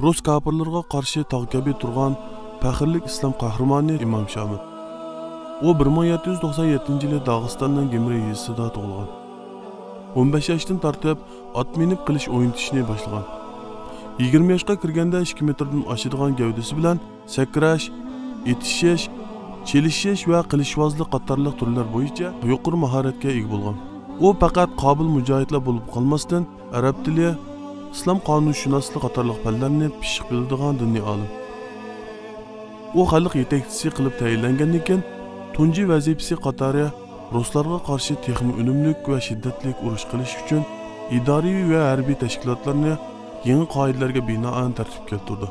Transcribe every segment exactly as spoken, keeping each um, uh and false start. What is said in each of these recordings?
رۇس كاپىرلىرىغا قارشى تاغ كەبى تۇرغان پەخىرلىك ئىسلام قەھرىمانى ئىمام شامىل. ئۇ بىر مىڭ يەتتە يۈز توقسان يەتتىنچى يىلى داغىستاننىڭ گېمرى يېزىسىدا تۇغۇلغان. ئون بەش ياشتىن تارتىپ ئات مىنىپ قىلىچ ئوينىتىشنى باشلىغان. يىگىرمە ياشقا كىرگەندە ئىككى مېتىردىن ئاشىدىغان گەۋدىسى بىلەن سەكرەش، ئېتىشىش، چېلىشىش ۋە قىلىچۋازلىق قاتارلىق تۈرلەر بويىچە يۇقىرى ماھارەتكە ئىگە بولغان. ئۇ پەقەت قابىل مۇجاھىدلا بولۇپ قالماستىن، ئەرەب تىلى، ئىسلام قانۇنشۇناسلىقى قاتارلىق پەنلەرنى پىششىق بىلىدىغان دىنىي ئالىم. ئۇ خەلق يېتەكچىسى قىلىپ تەيىنلەنگەندىن كېيىن، تۇنجى ۋەزىپىسى قاتارى رۇسلارغا قارشى تېخىمۇ ئۈنۈملۈك ۋە شىددەتلىك ئۇرۇش قىلىش ئۈچۈن ئىدارىيىۋى ۋە ھەربىي تەشكىلاتلارنى يېڭى قائىدىلەرگە بىنائەن تەرتىپكە كەلتۈردى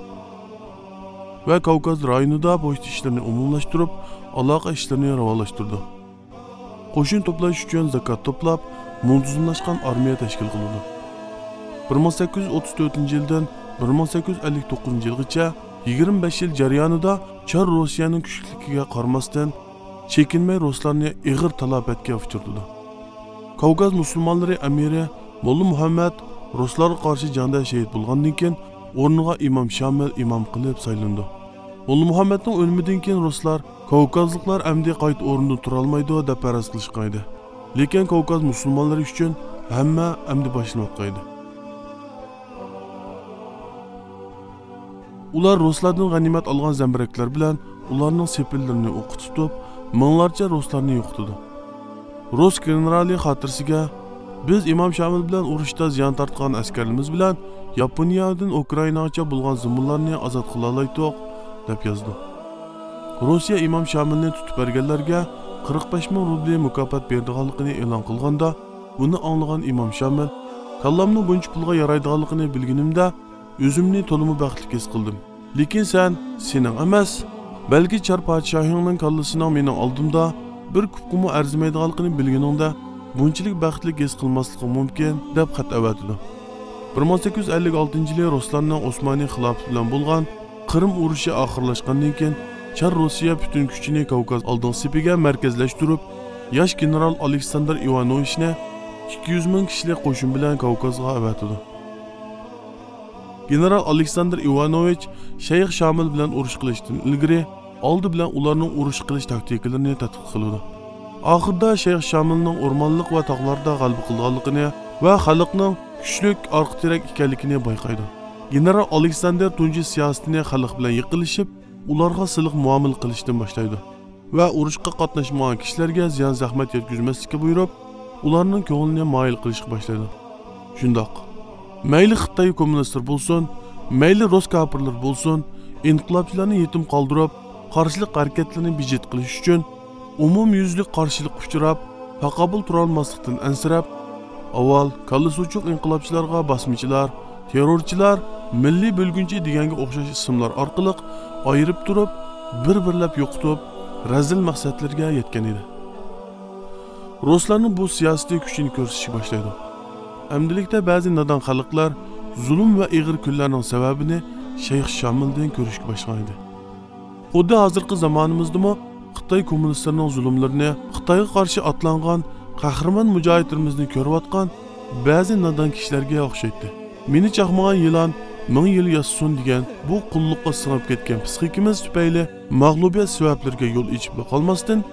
ۋە كاۋكاز رايونىدا پوچتا ئىشلىرىنى ئومۇملاشتۇرۇپ، ئالاقە ئىشلىرىنى راۋانلاشتۇردى. قوشۇن توپلاش ئۈچۈن زاكات توپلاپ، مۇنتىزىملاشقان ئارمىيە تەشكىل قىلىدۇ. بىر مىڭ سەككىز يۈز ئوتتۇز تۆتىنچى يىلدىن بىر مىڭ سەككىز يۈز ئەللىك توققۇزىنچى يىلغىچە يىگىرمە بەش يىل جەريانىدا چار روسىيەنىڭ كۈچلۈكلۈكىگە قارىماستىن، چېكىنمەي رۇسلارنى ئېغىر تالاپەتكە ئۇچرىتىدۇ. كاۋكاز مۇسۇلمانلىرى ئەمىرى موللا مۇھەممەد رۇسلارغا قارشى جەڭدە شېھىت بولغاندىن كېيىن، ئورنىغا ئىمام شامىل ئىمام قىلىپ سايلىنىدۇ. موللا مۇھەممەدنىڭ ئۆلۈمىدىن كېيىن رۇسلار كاۋكازلىقلار ئەمدى قايتا ئورنىدىن تۇرالمايدۇ دەپ پەرەز قىلىشقان ئىدى. لېكىن كاۋكاز مۇسۇلمانلىرى ئۈچۈن ھەممە ئەمدى باشلىنىۋاتقان ئىدى. ئۇلار رۇسلاردىن غەنىيمەت ئالغان زەمبىرەكلەر بىلەن ئۇلارنىڭ سېپىللىرىنى ئوققا تۇتۇپ، مىڭلارچە رۇسلارنى يوقىتىدۇ. رۇس گېنېرالى خاتىرىسىگە، «بىز ئىمام شامىل بىلەن ئۇرۇشتا زىيان تارتقان ئەسكەرلىرىمىز بىلەن ياپونىيەدىن ئۇكرائىناغىچە بولغان زۇمۇنلارنى ئازاد قىلالايتتۇق» دەپ يازىدۇ. روسىيە ئىمام شامىلنى تۇتۇپ بەرگەنلەرگە قىرىق بەش مىڭ روبلى مۇكاپات بېرىدىغانلىقىنى ئېلان قىلغاندا، بۇنى ئاڭلىغان ئىمام شامىل، «كاللامنىڭ بۇنچە پۇلغا يارايدىغانلىقىنى بىلگىنىمدە، ئۆزۈمنى تولىمۇ بەختلىك ھېس قىلدىم. لېكىن سەن، سېنىڭ ئەمەس، بەلكى چار پادىشاھىڭنىڭ كاللىسىنىڭ مېنىڭ ئالدىمدا بىر كۇپكىمۇ ئەرزىمەيدىغانلىقىنى بىلگىنىڭدە، بۇنچىلىك بەختلىك ھېس قىلماسلىقىڭ مۇمكىن» دەپ خەت ئەۋەتىدۇ. بىر مىڭ سەككىز يۈز ئەللىك ئالتىنچى يىلى رۇسلارنىڭ ئوسمانىي خىلاپىتى بىلەن بولغان قىرىم ئۇرۇشى ئاخىرلاشقاندىن كېيىن، چار روسىيە پۈتۈن كۈچىنى كاۋكاز ئالدىنقى سېپىگە مەركەزلەشتۈرۈپ، ياش گېنېرال ئالېكساندىر ئىۋانوۋىچنى ئىككى يۈز مىڭ كىشىلىك قوشۇن بىلەن كاۋكازغا ئەۋەتىدۇ. گېنېرال ئالېكساندىر ئىۋانوۋىچ شەيخ شامىل بىلەن ئۇرۇش قىلىشتىن ئىلگىرى، ئالدى بىلەن ئۇلارنىڭ ئۇرۇش قىلىش تاكتىكىلىرىنى تەتقىق قىلىدۇ. ئاخىرىدا شەيخ شامىلنىڭ ئورمانلىق ۋە تاغلاردا غەلىبە قىلىدىغانلىقىنى ۋە خەلقنىڭ كۈچلۈك ئارقا تىرەك ئىكەنلىكىنى بايقايدۇ. گېنېرال ئالېكساندىر تۇنجى سىياسىتىنى خەلق بىلەن يېقىنلىشىپ، ئۇلارغا سىلىق مۇئامىلە قىلىشتىن باشلايدۇ ۋە ئۇرۇشقا قاتناشمىغان كىشىلەرگە زىيان-زەخمەت يەتكۈزمەسلىككە بۇيرۇپ، ئۇلارنىڭ كۆڭلىنى مايىل قىلىشقا باشلايدۇ. شۇنداق، مەيلى خىتاي كوممۇنىستلىرى بولسۇن، مەيلى رۇس كاپىرلىرى بولسۇن، ئىنقىلابچىلارنى يېتىم قالدۇرۇپ، قارشىلىق ھەرىكەتلىرىنى بىجىت قىلىش ئۈچۈن ئومۇميۈزلۈك قارشىلىققا ئۇچراپ، تاقابىل تۇرالماسلىقتىن ئەنسىرەپ، ئاۋۋال كاللىسى ئوچۇق ئىنقىلابچىلارغا باسمىچىلار، تېررورچىلار، مىللىي بۆلگۈنچى دېگەنگە ئوخشاش ئىسىملار ئارقىلىق ئايرىپ تۇرۇپ، بىر-بىرلەپ يوقىتىپ، رەزىل مەقسەتلىرىگە يەتكەن ئىدى. رۇسلارنىڭ بۇ سىياسىتى كۈچىنى كۆرسىتىشكە باشلايدۇ. ئەمدىلىكتە بەزى نادان خەلقلەر زۇلۇم ۋە ئېغىر كۈنلەرنىڭ سەۋەبىنى شەيخ شامىلدىن كۆرۈشكە باشلىغان ئىدى. خۇددى ھازىرقى زامانىمىزدىمۇ خىتاي كوممۇنىستلىرىنىڭ زۇلۇملىرىنى، خىتايغا قارشى ئاتلانغان قەھرىمان مۇجاھىدلىرىمىزنى كۆرۈۋاتقان بەزى نادان كىشىلەرگە ئوخشايتتى. «مېنى چاقمىغان يىلان مىڭ يىل ياشىسۇن» دېگەن بۇ قۇللۇققا سىڭىپ كەتكەن پىسخىكىمىز تۈپەيلى مەغلۇبىيەت سەۋەبلىرىگە يول ئېچىپلا قالماستىن،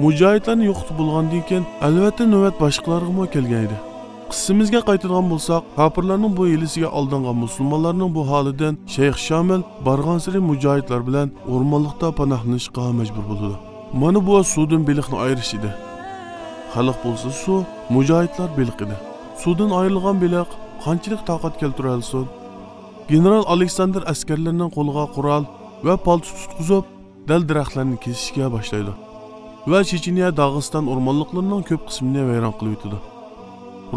مۇجاھىدلارنى يوقىتىپ بولغاندىن كېيىن، ئەلۋەتتە، نۆۋەت باشقىلارغىمۇ كەلگەن ئىدى. قىسسىمىزگە قايتىدىغان بولساق، كاپىرلارنىڭ بۇ ھىيلىسىگە ئالدانغان مۇسۇلمانلارنىڭ بۇ ھالىدىن شەيخ شامىل بارغانسېرى مۇجاھىدلار بىلەن ئورمانلىقتا پاناھلىنىشقا مەجبۇر بولىدۇ. مانا بۇ سۇدىن بېلىقنى ئايرىش ئىدى. خەلق بولسا سۇ، مۇجاھىدلار بېلىق ئىدى. سۇدىن ئايرىلغان بېلىق قانچىلىك تاقەت كەلتۈرەلىسۇن؟ گېنېرال ئالېكساندىر ئەسكەرلىرىنىڭ قولىغا قورال ۋە پالتا تۇتقۇزۇپ، دەل-دەرەخلەرنى كېسىشكە باشلايدۇ ۋە چېچىنىيە، داغىستان ئورمانلىقلىرىنىڭ كۆپ قىسمىنى ۋەيران قىلىۋېتىدۇ.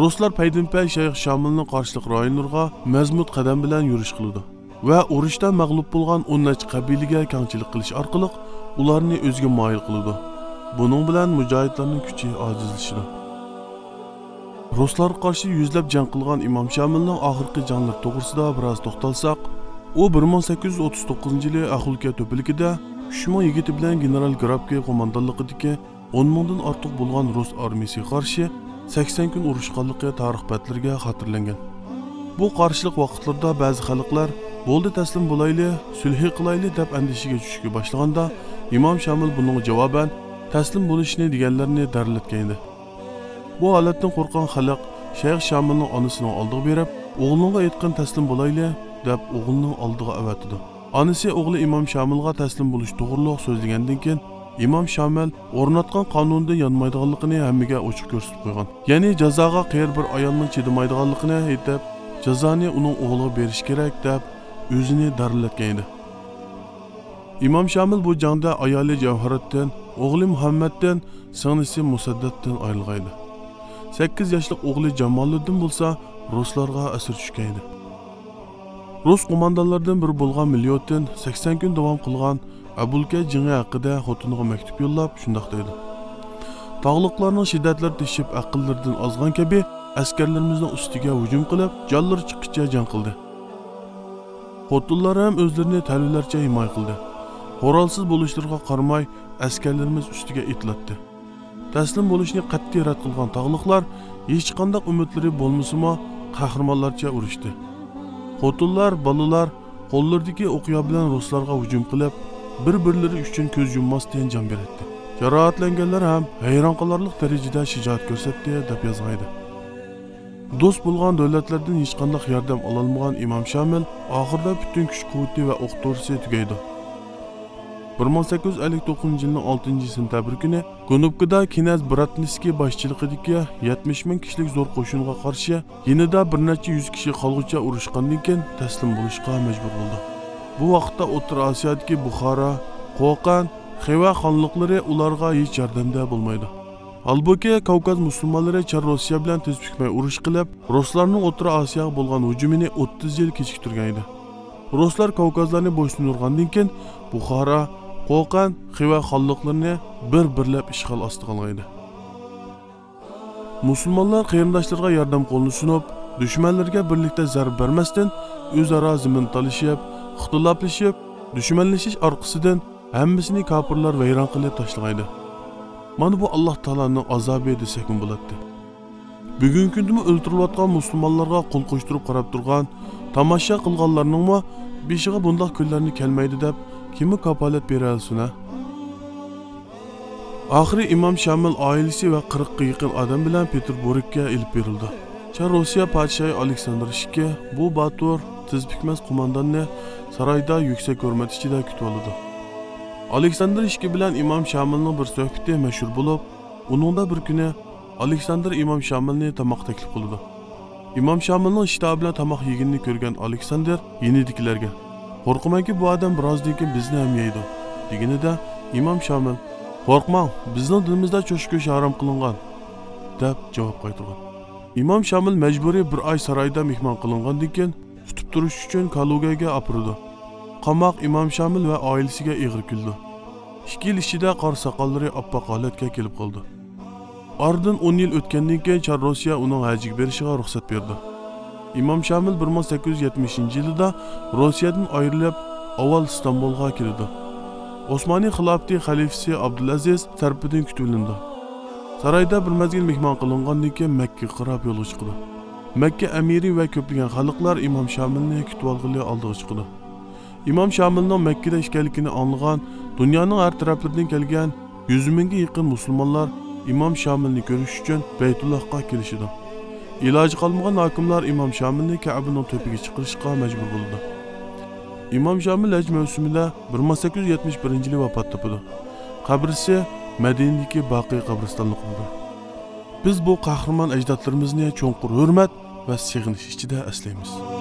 رۇسلار پەيدىنپەي شەيخ شامىلنىڭ قارشىلىق رايونلىرىغا مەزمۇت قەدەم بىلەن يۈرۈش قىلىدۇ ۋە ئۇرۇشتا مەغلۇپ بولغان ئون نەچچە قەبىلىگە كەڭچىلىك قىلىش ئارقىلىق ئۇلارنى ئۆزىگە مايىل قىلىدۇ. بۇنىڭ بىلەن مۇجاھىدلارنىڭ كۈچى ئاجىزلىشىدۇ. رۇسلارغا قارشى يۈزلەپ جەڭ قىلغان ئىمام شامىلنىڭ ئاخىرقى جەڭلىرى توغرىسىدا بىراز توختالساق، ئۇ بىر مىڭ سەككىز يۈز ئوتتۇز توققۇزىنچى يىلى ئاخۇلكە تۆپىلىكىدە ئۈچ مىڭ يىگىتى بىلەن گېنېرال گرابكې قوماندانلىقىدىكى ئون مىڭدىن ئارتۇق بولغان رۇس ئارمىيىسىگە قارشى سەكسەن كۈن ئۇرۇشقانلىقى تارىخ بەتلىرىگە خاتىرىلەنگەن. بۇ قارشىلىق ۋاقىتلىرىدا بەزى خەلقلەر بولدى، تەسلىم بولايلى، سۈلھى قىلايلى دەپ ئەندىشىگە چۈشۈشكە باشلىغاندا، ئىمام شامىل بۇنىڭغا جاۋابەن تەسلىم بولۇشنى دېگەنلەرنى دەرلەتكەن ئىدى. بۇ ھالەتتىن قورققان خەلق شەيخ شامىلنىڭ ئانىسىنىڭ ئالدىغا بېرىپ، ئوغلۇڭغا ئېيتقىن، تەسلىم بولايلى دەپ ئوغلىنىڭ ئالدىغا ئەۋەتىدۇ. ئانىسى ئوغلى ئىمام شامىلغا تەسلىم بولۇش توغرۇلۇق سۆزلىگەندىن كېيىن، ئىمام شامىل ئورناتقان قانۇندىن يانمايدىغانلىقىنى ھەممىگە ئوچۇق كۆرسىتىپ قويغان. يەنى جازاغا قېرى بىر ئايالنىڭ چىدىمايدىغانلىقىنى ئېيتىپ، جازانى ئۇنىڭ ئوغلىغا بېرىش كېرەك دەپ ئۆزىنى دەرلەتكەن ئىدى. ئىمام شامىل بۇ جەڭدە ئايالى جەۋھەرەتتىن، ئوغلى مۇھەممەدتىن، سىڭلىسى مۇسەددەتتىن ئايرىلغان ئىدى. سەككىز ياشلىق ئوغلى جامالىدىن بولسا رۇسلارغا ئەسىر چۈشكەن ئىدى. رۇس قوماندانلىرىدىن بىرى بولغان مىليوتىن سەكسەن كۈن داۋام قىلغان ئەبۇلكەي جېڭى ھەققىدە خوتۇنىغا مەكتۇپ يوللاپ شۇنداق دەيدۇ: «تاغلىقلارنىڭ شىددەتلىرى تېشىپ، ئەقىللىرىدىن ئازغان كەبى ئەسكەرلىرىمىزنىڭ ئۈستىگە ھۇجۇم قىلىپ، جانلىرى چىققىچە جەڭ قىلدى. خوتۇنلار ھەم ئۆزلىرىنى تەلۋىلەرچە ھىمايە قىلدى. قورالسىز بولۇشلىرىغا قارىماي، ئەسكەرلىرىمىز ئۈستىگە ئېتىلاتتى. تەسلىم بولۇشنى قەتئىي رەت قىلغان تاغلىقلار ھېچقانداق ئۈمىدلىرى بولمىسىمۇ، قەھرىمانلارچە ئۇرۇشتى. خوتۇنلار، بالىلار قوللىرىدىكى ئوقيا بىلەن رۇسلارغا ھۇجۇم قىلىپ، بىر-بىرلىرى ئۈچۈن كۆز يۇمماستىن جان بېرەتتى. جاراھەتلەنگەنلەر ھەم ھەيران قالارلىق دەرىجىدە شىجائەت كۆرسەتتى» دەپ يازغان ئىدى. دوست بولغان دۆلەتلەردىن ھېچقانداق ياردەم ئالالمىغان ئىمام شامىل ئاخىرىدا پۈتۈن كۈچ-قۇۋۋىتى ۋە ئوق-دورىسى تۈگەيدۇ. بىر مىڭ سەككىز يۈز ئەللىك توققۇزىنچى يىلنىڭ ئالتىنچى سېنتەبىر كۈنى گۇنۇپكىدا كىنەز براتنىسكىي باشچىلىقىدىكى يەتمىش مىڭ كىشىلىك زور قوشۇنغا قارشى يېنىدا بىر نەچچە يۈز كىشى قالغۇچە ئۇرۇشقاندىن كېيىن تەسلىم بولۇشقا مەجبۇر بولىدۇ. بۇ ۋاقىتتا ئوتتۇرا ئاسىيادىكى بۇخارا، قوقەن، خىۋا خانلىقلىرى ئۇلارغا ھېچ ياردەمدە بولمايدۇ. ھالبۇكى، كاۋكاز مۇسۇلمانلىرى چار روسىيە بىلەن تېز پۈكمەي ئۇرۇش قىلىپ، رۇسلارنىڭ ئوتتۇرا ئاسىياغا بولغان ھۇجۇمىنى ئوتتۇز يىل كېچىكتۈرگەن ئىدى. رۇسلار كاۋكازلارنى بويسۇندۇرغاندىن كېيىن، بۇخارا، قوقەن، خىۋا خانلىقلىرىنى بىر-بىرلەپ ئىشغال ئاستىغا ئالغان ئىدى. مۇسۇلمانلار قېرىنداشلىرىغا ياردەم قولىنى سۇنۇپ، دۈشمەنلىرىگە بىرلىكتە زەربە بەرمەستىن، ئۆزئارا زېمىن تالىشىپ، ئىختىلاپلىشىپ، دۈشمەنلىشىش ئارقىسىدىن ھەممىسىنى كاپىرلار ۋەيران قىلىپ تاشلىغانىدى. مانا بۇ ئاللاھ تائالانىڭ ئازابى دېسەكمۇ بولاتتى. بۈگۈنكى كۈندىمۇ ئۆلتۈرۈلۈۋاتقان مۇسۇلمانلارغا قول قوشتۇرۇپ قاراپ تۇرغان، تاماشا قىلغانلارنىڭمۇ بېشىغا بۇنداق كۈنلەرنى كەلمەيدۇ دەپ كىممۇ كاپالەت بېرەلىسۇن ھە؟ ئاخىرى ئىمام شامىل ئائىلىسى ۋە قىرىققا يېقىن ئادەم بىلەن پېتېربۇرگكە ئېلىپ بېرىلىدۇ. چار روسىيە پادىشاھى ئالېكساندىر ئىككى بۇ باتۇر، تېز پۈكمەس قومانداننى سارايدا يۈكسەك ھۆرمەت ئىچىدە كۈتۈۋالىدۇ. ئالېكساندىر ئىككى بىلەن ئىمام شامىلنىڭ بىر سۆھبىتى مەشھۇر بولۇپ، ئۇنىڭدا بىر كۈنى ئالېكساندىر ئىمام شامىلنى تاماق تەكلىپ قىلىدۇ. ئىمام شامىلنىڭ ئىشتىھا بىلەن تاماق يېگىنىنى كۆرگەن ئالېكساندىر يېنىدىكىلەرگە: «قورقىمەنكى، بۇ ئادەم بىرازدىن كېيىن بىزنى ھەم يەيدۇ» دېگىنىدە، ئىمام شامىل: «قورقماڭ، بىزنىڭ دىنىمىزدا چوشقا گۆشى ھارام قىلىنغان» دەپ جاۋاب قايتۇرغان. ئىمام شامىل مەجبۇرىي بىر ئاي سارايدا مېھمان قىلىنغاندىن كېيىن، تۇتۇپ تۇرۇش ئۈچۈن كالۇگەگە ئاپىرىدۇ. قاماق ئىمام شامىل ۋە ئائىلىسىگە ئېغىر كېلىدۇ. ئىككى يىل ئىچىدە قارا ساقاللىرى ئاپئاق ھالەتكە كېلىپ قالىدۇ. ئارىدىن ئون يىل ئۆتكەندىن كېيىن، چار روسىيە ئۇنىڭ ھەجگە بېرىشىغا رۇخسەت بېرىدۇ. ئىمام شامىل بىر مىڭ سەككىز يۈز يەتمىشىنچى يىلىدا روسىيەدىن ئايرىلىپ، ئاۋۋال ئىستانبۇلغا كېلىدۇ. ئوسمانىي خىلاپىتى خەلىپىسى ئابدۇلئەزىز تەرىپىدىن كۈتۈۋېلىنىدۇ. سارايدا بىر مەزگىل مېھمان قىلىنغاندىن كېيىن، مەككىگە قاراپ يولغا چىقىدۇ. مەككە ئەمىرى ۋە كۆپلىگەن خەلقلەر ئىمام شامىلنى كۈتۈۋالغىلى ئالدىغا چىقىدۇ. ئىمام شامىلنىڭ مەككىدە ئىكەنلىكىنى ئاڭلىغان، دۇنيانىڭ ھەر تەرەپلىرىدىن كەلگەن يۈز مىڭگە يېقىن مۇسۇلمانلار ئىمام شامىلنى كۆرۈش ئۈچۈن بەيتۇللاھقا كېلىشىدۇ. ئىلاجى قالمىغان ھاكىملار ئىمام شامىلنى كەئبىنىڭ تۆپىگە چىقىرىشقا مەجبۇر بولىدۇ. ئىمام شامىل ھەج مەۋسۇمىدا بىر مىڭ سەككىز يۈز يەتمىش بىرىنچى يىلى ۋاپات تاپىدۇ. قەبرىسى مەدىنىدىكى باقىي قەبرىستانلىقىدىدۇر. بىز بۇ قەھرىمان ئەجدادلىرىمىزنى چوڭقۇر ھۆرمەت ۋە سېغىنىش ئىچىدە ئەسلەيمىز.